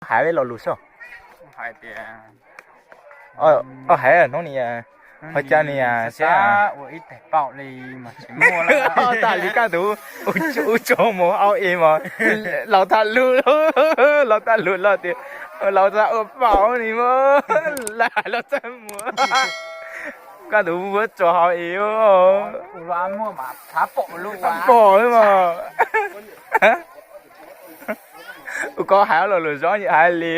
Hais lo lus soj. Hais tias, hais hnub ni, ho cas ni, ua ib teg paum li mas tsis muaj, tas li kaj ntug, ub tsuag mus hau es mas, laus tag lus, laus tag lus los tias, laus txog ua paum ni mas, lam hais los txaj muag. Kaj ntug vuab tsuag hau es, pom mas, ua koj hais lo lus zoo hais li.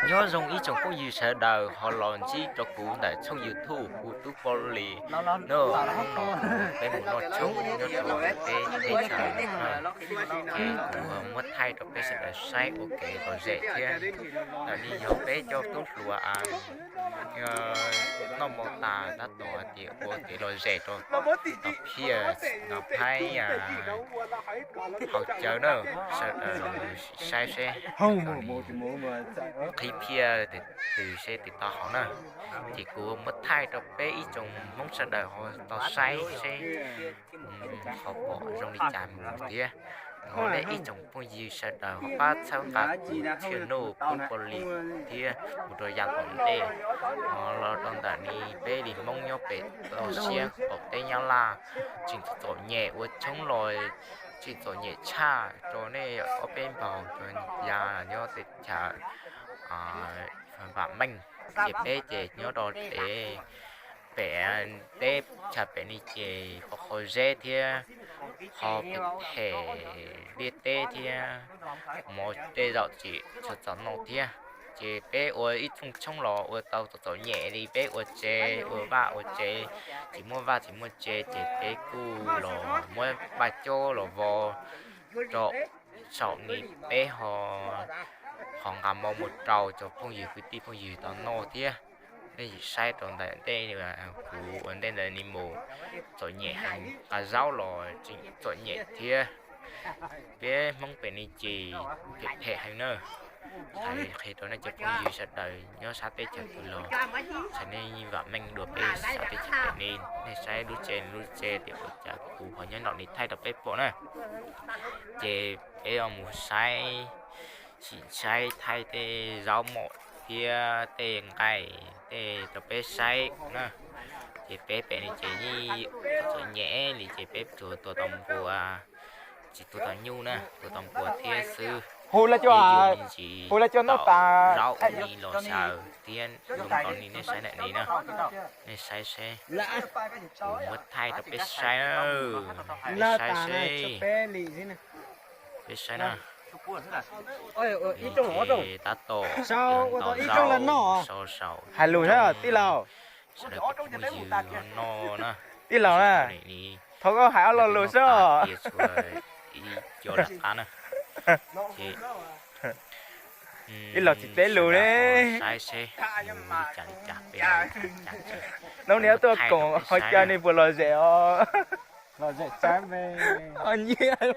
Nyob zoo ib tsoom phooj ywg sawv daws ho los ntsib rau kuv ntawm tshooj YouTube kuv tub Pov Lis no. Hnub no peb mus noj tshoob nyob rau peb teb chaws, ces kuv muab thaij rau peb sawv daws saib ua kev lom zem thiab. Ntawm no yog peb cov tub hluas noj mov tas tab tom hais tias ua kev lom zem rau tom phiaj no, phaib haus cawv na, sawv daws saib seb qhib phiaj tus twg seb twg tau hauv na. Ces kuv muab thaij rau peb ib tsoom Hmoob sawv daws ho tau saib seb ho pom zoo li cas mus thiab. Thov nej ib tsoom phooj ywg sawv daws ho pab txhawb nqa kuv channel Pov Lis thiab mus rau yav tom ntej. Ho los rau ntawm no peb li Hmoob nyob pem toj siab qaum teb Nyab Laj tseem txom nyem ua tshoob los tseem txom nyem tshaj rau nej ob peb npaug cov yav nyob teb chaws vam meej. Ces peb ces nyob rau pem teb chaws pem no ces qhov qhov zeb thiab qhov phem phem liaj teb thiab mov tej zaum tsis tshua txaus noj thiab. Ces peb ua ib txooj tshoob los ua tau txom txom nyem li, peb ua tsev, ua vaj ua tsev, tsis muaj vaj tsis muaj tsev ces peb kuj los muab vaj cob los vov rau saum no, peb ho, ho nqa mov mus rau cov phooj ywg kwv tij phooj ywg tau noj thiab. Nej saib rau ntawm ntej, kuv ua ntej ntawd ni mus txom nyem heev, nqa zaub los tseem txom nyem thiab. Peb Hmoob pem no ces phem phem heev na. Hais qhia rau nej cov phooj ywg sawv daws nyob sab teb chaws twg los, txhais nej vam meej dua peb sab teb chaws pem no. Nej saib lub tsev lub tsev tias ua cas kuv ho nyob nraum no thaij rau peb pom na. Ces peb mus saib, sim saib thaij tej zaub mom thiab tej nqaij tej rau peb saib na. Ces peb pem no ces yeej txom nyem li ces peb tsuas tua tau npua, tsis tua tau nyuj na, tua tau npua thiab xwb. Hu lawv cov, hu lawv cov noj tas zaub ub ni los xyaw thiab. Zoo nkaus li nej saib ntawm no na, nej saib seb, kuv muab thaij rau peb saib, nej saib seb, peb saib na. Tab tom ntau zaub sau saum, hais lus tij laug, sawv daws phooj ywg ho noj na. Tij laug na, thov koj hais ob lo lus xwb. Ib co lam qab na. Tij laug tsis teb lus ne. Saib seb, hnub no tuaj koom ho cas nws puas lom zem os. Lom zem tsawv me. Nyiaj.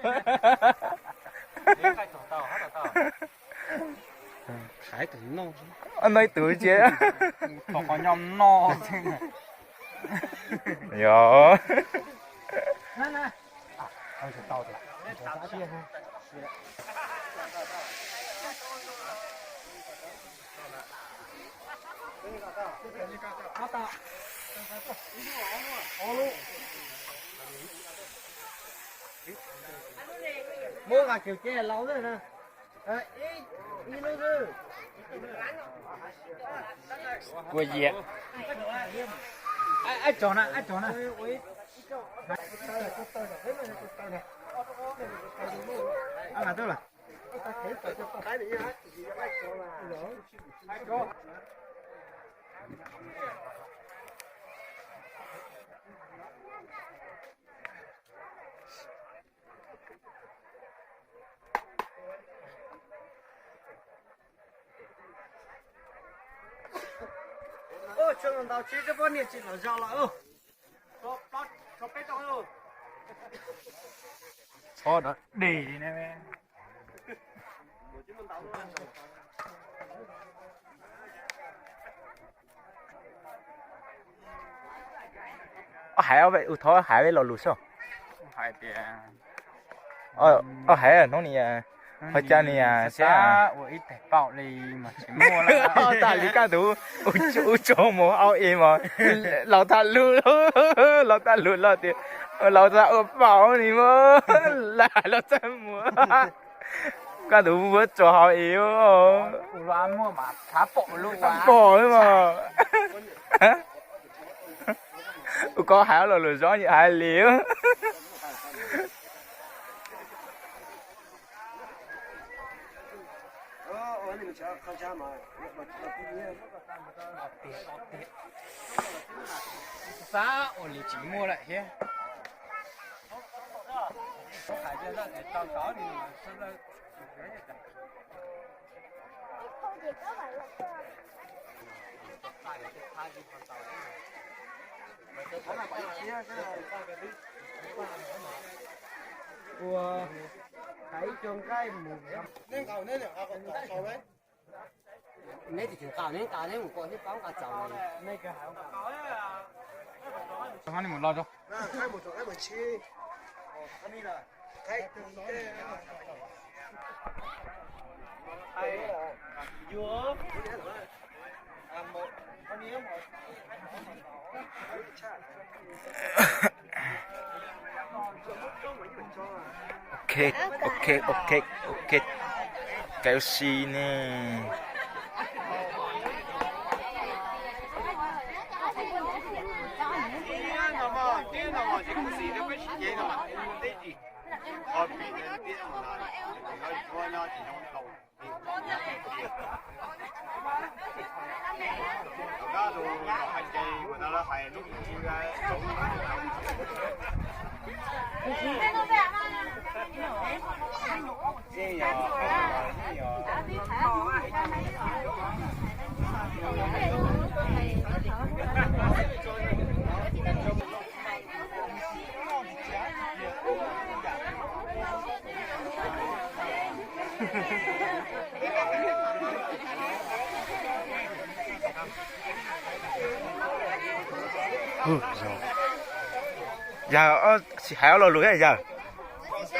Noj ib tug cia. Yog. Muab nqa kiag ces laus na. Kua yias. Ab tso na, ab tso na. Tso no deg li ne. Ob hais, thov hais lo lus soj. Ob hais hnub ni, ho cas ni, ua ib teg paum li, tag li kaj ntug ub tsaug mus au es mas, laus tag lus, laus tag lus los tias, laus txawj ua paum ni mas, laus txawj mus. Kaj ntug vuab tsuas hauv es, pom mas, ua koj hais ob lo lus zoo hais li. Xav ua li tsis muaj lawm thiab. Ua, hais ib co nqaij mus. Neb twb tsis nqa, neb nqa neb mus kom neb pab nqa txaus. Ok, ok, ok, ok. Kav si ne. Yog, tsis hais ob lo lus yog,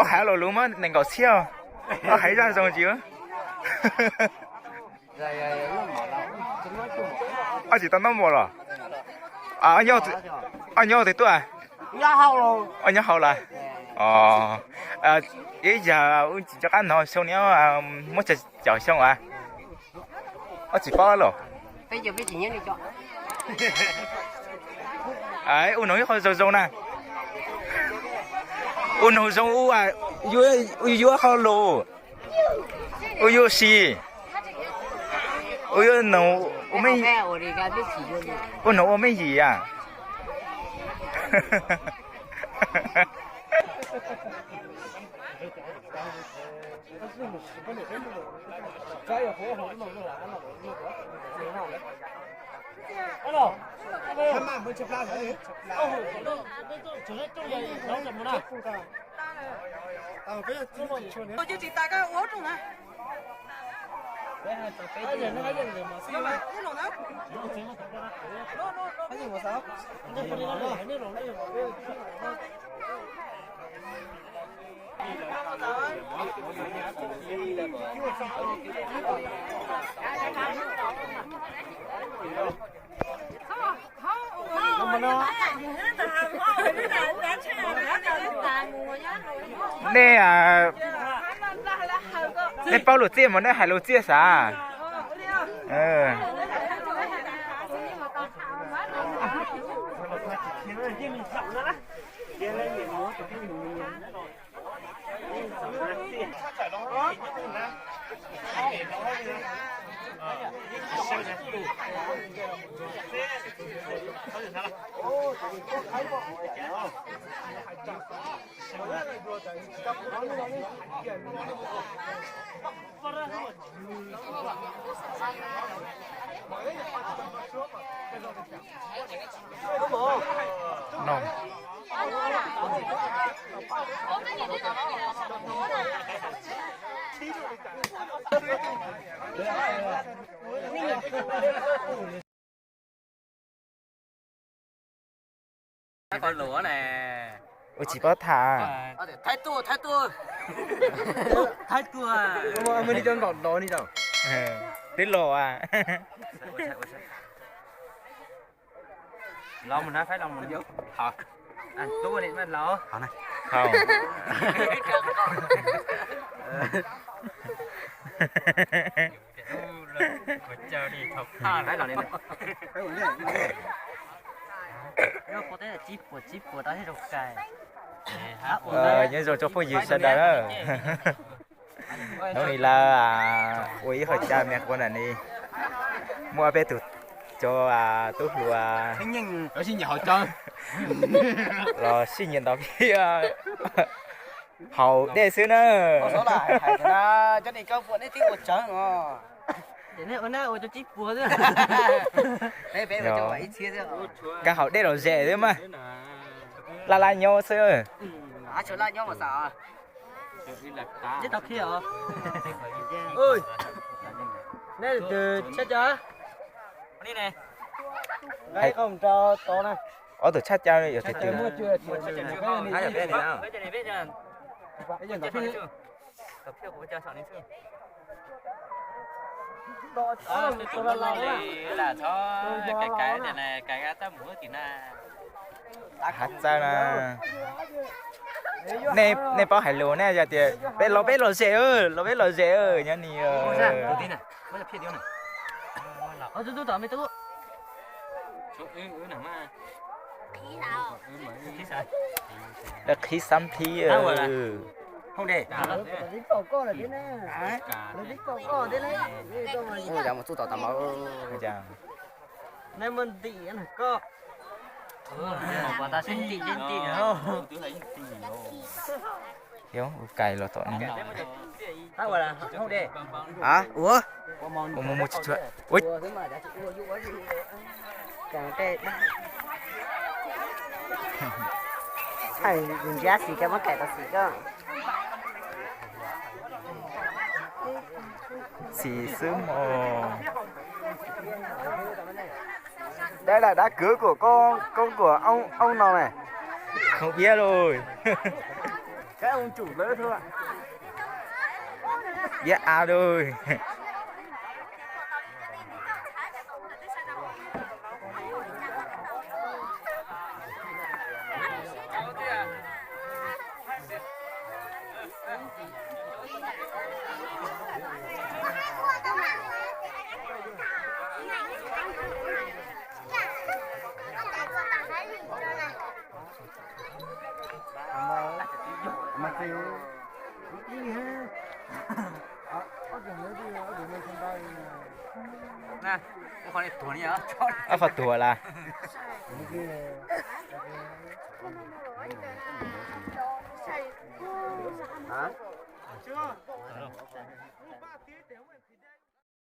ob hais ob lo lus muab nees nkaum txhiab, ob hais zaj zoo tsis. Ob tsis tau noj mov los? Ob nyob twg tuaj? Ob nyob hauv lawm. Ib yam ub tsis nco qab hnov xyoo ni, muab xya caum xyoo as. Ob tsis paub los? Ua noog ib qho zoo zoo na. Ua noog zoo, ua yuav qho lus. Ua yuav si. Ua yuav noog, ua noog ua me yim as. Nej, nej paub lus txiaj mas nej hais lus txiaj xav. Ua tsis paub tham. Thaib tuaj, thaib tuaj. Thaib tuaj. Twb los a. Los mus na, faib los mus. Tub ua ni mas los. Hau. Nyob zoo tsoom phooj ywg sawv daws. Hnub no lawv ua ib qho caj me quav ntawm no, muaj peb tug cov tub hluas los sib nyiam ntau kiag haus dej xwb na. Kab haus dej lom zem xwb mas. Laj laj nyob xwb. Ob tug tshaj caw yog tiag tiag. Hav txawb na. Nej paub hais lus ne, yog tias peb los, peb lom zem, los peb lom zem nyob ni. Qhib xab plhib. Ua kais los tom ni. Ua mus mus tsis tshua. Ua, ntsiab xis koj muab kais tau xis koj. Xis xwb mog. Dab dab kwv kuam koob kuam oob no ne. Khoov iab lauj. Iab av lauj. Ob qho tuag las.